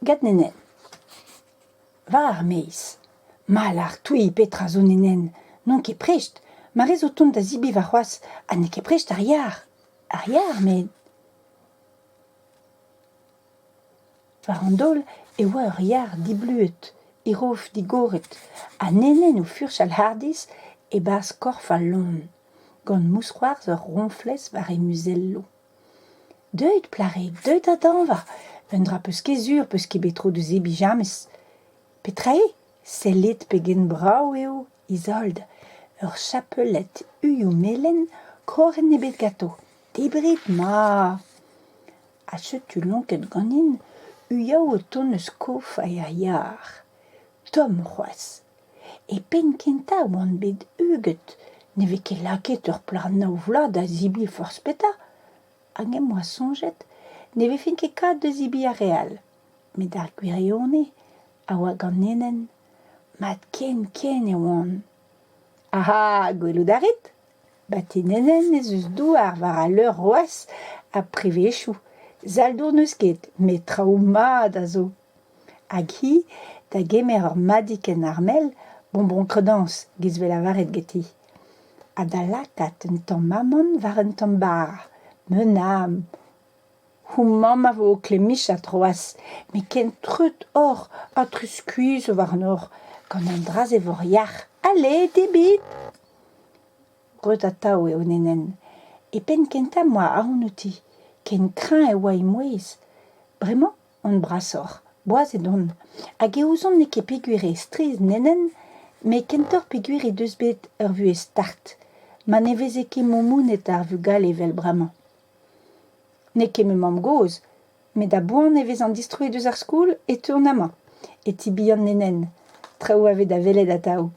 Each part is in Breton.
Gant Nenenn. War ar maez. Ma lâr touiñ petra zo Nenenn, n'on ket prest, ma rez o tont da zebriñ warc'hoazh ha n'eo ket prest ar yar. Ar yar met… War an daol e oa ur yar dibluet, he rof digoret, ha Nenenn o furchal hardizh e-barzh korf al loen, gant mousc'hoarzh ur roñflez war he muzelloù. Deuit plac'hig, deuit da dañva, un dra 'peus ket sur 'peus ket bet tro da zebriñ james. Petra eo ? Sellit pegen brav eo, Izold, ur chapeled uioù melen kroc'hen ebet ganto. Debrit ma ! Ha setu lonket ganin uioù o tont eus kof ar yar. Tomm c'hoazh. E penn-kentañ oan bet huget, ne vez ket lakaet ur plac'h nav vloaz da zebriñ forzh petra. Hag em boa soñjet ne vefen ket kat da zebriñ ar re all. Met ar gwirionez a oa ganen mat ken-ken e oan. Aha, gwelout a rit ? Batinenn ez eus douar war al leur c'hoazh ha prevezioù. Sal-dour n'eus ket, met traoù mat a zo. Hag hi da gemer ur madig en armel, bonbon kredañs 'giz 'vez lavaret ganti, ha da lakaat un tamm amann war un tamm bara. Meunam ! Houmañ a vo o klemmichat c'hoazh, met ken treut oc'h ha tre-skuizh zo warnoc'h. Gant an dra-se 'voc'h yac'h. Ale, debrit ! Reut atav eo Nenenn. E penn-kentañ 'm boa aon outi, ken kreñv e oa he mouezh. Bremañ on brasoc'h, boazet on, hag e ouzon n'eo ket peogwir eo strizh Nenenn, met kentoc'h peogwir he deus bet ur vuhez start, ma ne veze ket moumounet ar vugale evel bremañ. N'eo ket ma mamm-gozh, met a-boan e vezan distroet eus ar skol e teuan amañ, e ti bihan Nenenn, traoù a vez da welet atav.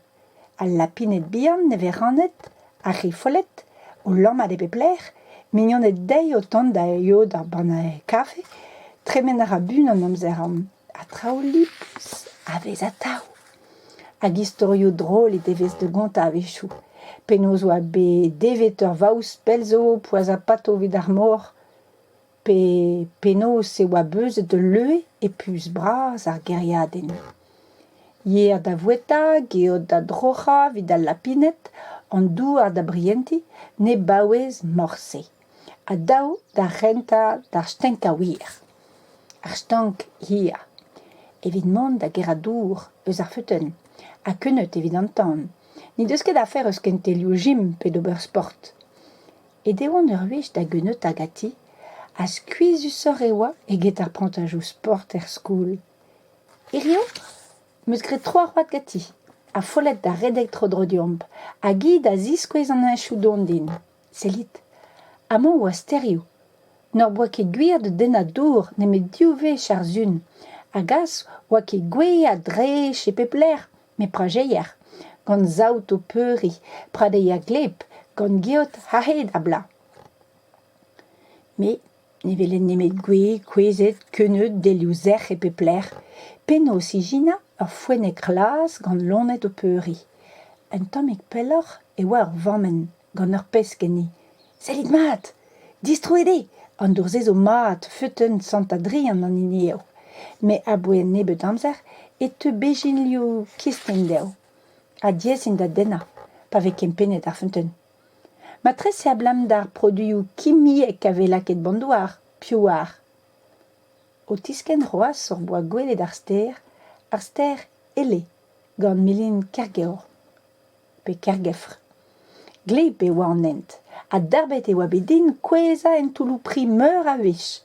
Al lapined bihan ne vez rannet, ar re follet, o lammat e pep lec'h, mignoned dezhi o tont da yod ar banne kafe, tremen a ra buan an amzer amañ, ha traoù lipous a vez atav. Hag istorioù drol he devez da gontañ a-wechoù. Penaos oa bet devet ur vaouez pell zo poazhañ pato evit ar mor, pe penaos e oa beuzet ul leue e puñs bras ar gêriadenn. Yer da voueta, geot da droc'hañ evit al lapined, an douar da brientiñ, ne baouez morse. Ha dav da rentañ d'ar stankañ wir. Ar stank hir. Evit mont da gerc'hat dour eus ar feuteun ha keuneud evit an tan. N'he deus ket afer eus kentelioù gym pe d'ober sport. Aet e oan ur wech da geuneuta ganti ha skuizhusoc'h e oa eget ar prantajoù sport er skol. Hiziv 'm eus graet tro ar c'hoad ganti ha follet da redek tro-dro deomp hag hi da ziskouez an heñchoù don din. Sellit, amañ e oa stêrioù. N'hor boa ket gwir da dennañ dour nemet div wech ar sizhun hag aze 'oa ket gwez a-dreñv e pep lec'h met prajeier, gant saout o peuriñ, pradeier gleb, gant geot a-hed a bloaz. Me ne welen nemet gwez kouezhet, keuneud, delioù sec'h e pep lec'h. Penaos ijinañ ur foenneg c'hlas gant loened o peuriñ ? Un tammig pelloc'h e oa ur vammenn gant ur pesk enni. Sellit mat ! Distroet eo ! An dour-se zo mat, feuteun Sant-Adrian an hini eo. Met aboe un nebeud amzer e teu bezhinioù kistin dezho. Ha diaes int da dennañ pa vez kempennet ar feunteun. Matrese abalamour d'ar produioù kimiek a vez lakaet b'an douar, piv 'oar ? O tiskenn c'hoazh hor boa gwelet ar stêr, ar stêr Ele, gant milin Kergevr. Pe Kergefr. Gleb e oa an hent ha darbet e oa bet din kouezhañ en toulloù-pri meur a wech.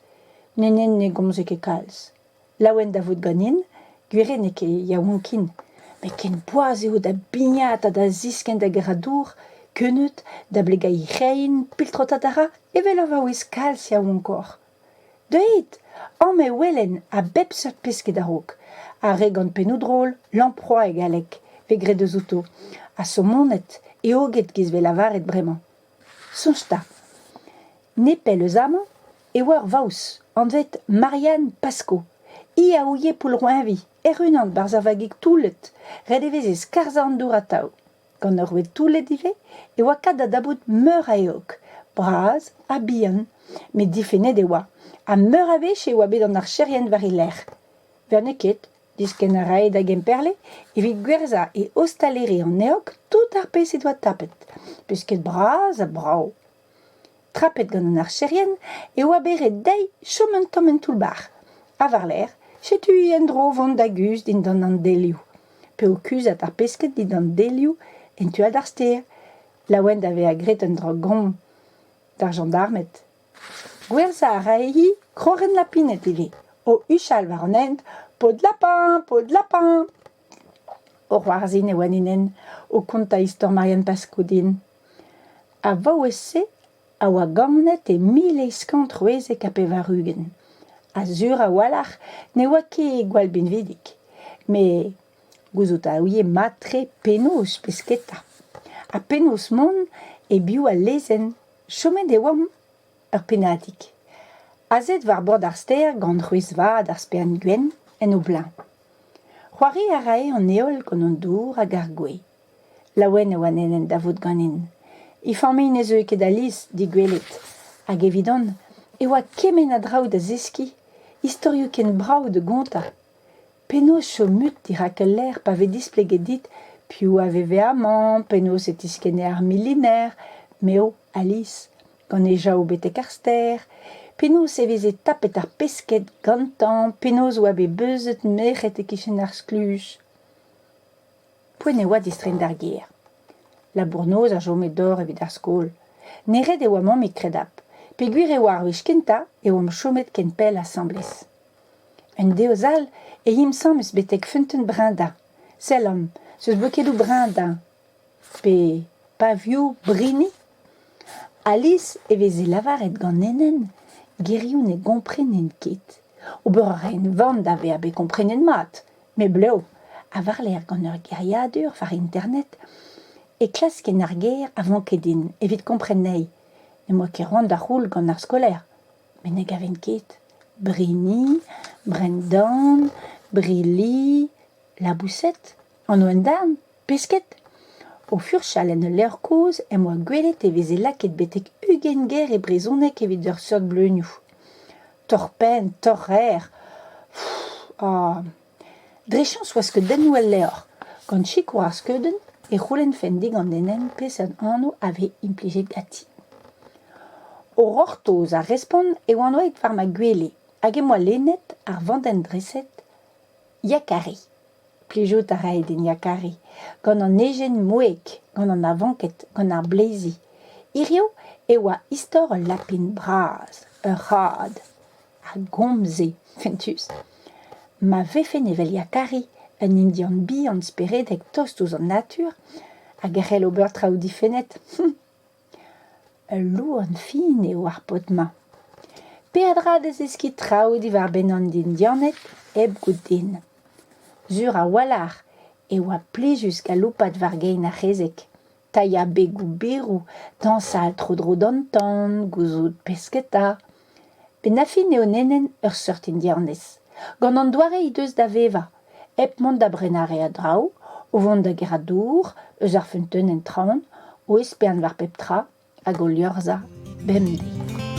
Nenenn ne gomze ket kalz. Laouen da vout ganin, gwir eo n'eo ket yaouank int, met ken boas eo da bignat ha da ziskenn da gerc'hat dour, keuneud, da blegañ he c'hein, piltrotat a ra evel ur vaouez kalz yaouankoc'h. Deuit ! Amañ e welen a bep seurt pesked a-raok, ar re gant pennoù-drol, lamproa e galleg, 'vez graet eus outo, ha somoned, eoged 'giz 'vez lavaret bremañ. Soñj 'ta ! Nepell eus amañ e oa ur vaouez anvet Marianne Pasco. Hi a ouie poullroeñviñ hec'h-unan 'barzh ar vagig toullet, ret e veze skarzhañ an dour atav. Gant ur roued toullet ivez e oa kat da dapout meur a eog, bras ha bihan, met difennet e oa, ha meur a wech e oa bet an archerien war e lerc'h. Perak n'eo ket, diskenn a rae da Gemperle evit gwerzhañ e ostaleri an Eog tout ar pezh he doa tapet, pesked bras ha brav. Trapet gant an archerien e oa bet ret dezhi chom un tamm en toull-bac'h ha war-lerc'h setu-hi en-dro vont da guzh dindan an delioù pe o kuzhat ar pesked dindan delioù en tu all d'ar stêr, laouen da vezañ graet un dra gamm d'ar jañdarmed. Gwerzhañ a rae-hi kroc'hen lapined ivez, o huchal war an hent "Paotr lapin, paotr lapin !" O c'hoarzhin e oa Ninenn o kontañ istor Marianne Pasco din. Ar vaouez-se a oa ganet e 1896 ha sur a-walc'h ne oa ket gwall binvidik, met gouzout a ouie mat-tre penaos pesketa ha penaos mont e-biou al lezenn. Chomet e oamp ur pennadig, azezet war bord ar stêr gant c'hwezh-vat ar spern gwenn en o bleuñv. C'hoari a rae an heol gant an dour hag ar gwez. Laouen e oa Nenenn da vout ganin. He familh ne zeue ket alies d'he gwelet hag evidon e oa kement a draoù da zeskiñ, istorioù ken brav da gontañ. Penaos chom mut dirak ul lec'h pa vez displeget dit piv a veve amañ, penaos e tiskenne ar miliner, m'eo Alice, gant e jav betek ar stêr, penaos e veze tapet ar pesked gantañ, penaos oa bet beuzet merc'hed e-kichen ar skluj. Poent e oa distreiñ d'ar gêr. Labour-noz a chome dor evit ar skol. Nec'het e oa mammig kredapl, peogwir e oa ar wech kentañ e oamp chomet ken pell asambles. Un devezh all e imp asambles betek feunteun Brindañ. Sell amañ, 'z eus bokedoù Brindañ pe pavioù brini. Alies e veze lavaret gant Nenenn gerioù ne gomprenen ket. Ober a raen van da vezañ bet komprenet mat, met blev, ha war-lerc'h gant ur geriadur war internet e klasken ar ger a vanke din evit kompren anezhi. N'em boa ket c'hoant da c'houl gant ar skolaer. Met ne gaven ket. Brini, Brendan, Brilli, laboused, anv un darn, pesked. O furchal en ul levr kozh em boa gwelet e veze lakaet betek 20 ger e brezhoneg evit ur seurt bleunioù. Torr-penn, torr-aer, ah. Dre chañs oa skeudennoù el levr. Gant sikour ar skeudenn e c'houlennfen digant Nenenn peseurt anv a vez implijet ganti. O c'hortoz ar respont e oan aet war ma gwele hag em boa lennet ar vandenn-dreset Yakari. Plijout a rae din Yakari, gant an ejen moueek, gant an avanked, gant ar bleizi. Hiziv e oa istor ul lapin bras, ur c'had. A gomze, fentus. Ma vefen evel Yakari, un Indian bihan speredek tost ouzh an natur, hag e c'hell ober traoù difennet. Ul louarn fin eo ar paotr-mañ. Peadra da zeskiñ traoù diwar-benn an Indianed hep goût din. Sur a-walc'h e oa plijus galoupat war gein ar c'hezeg, tailhañ begoù beroù, dañsal tro-dro d'an tan, gouzout pesketa. Pennafi eo Nenenn ur seurt Indianez, gant an doare he deus da vevañ, hep mont da brenañ re a draoù, o vont da gerc'hat dour eus ar feunteun en traoñ, o espern war pep tra hag o liorzhañ bemdez.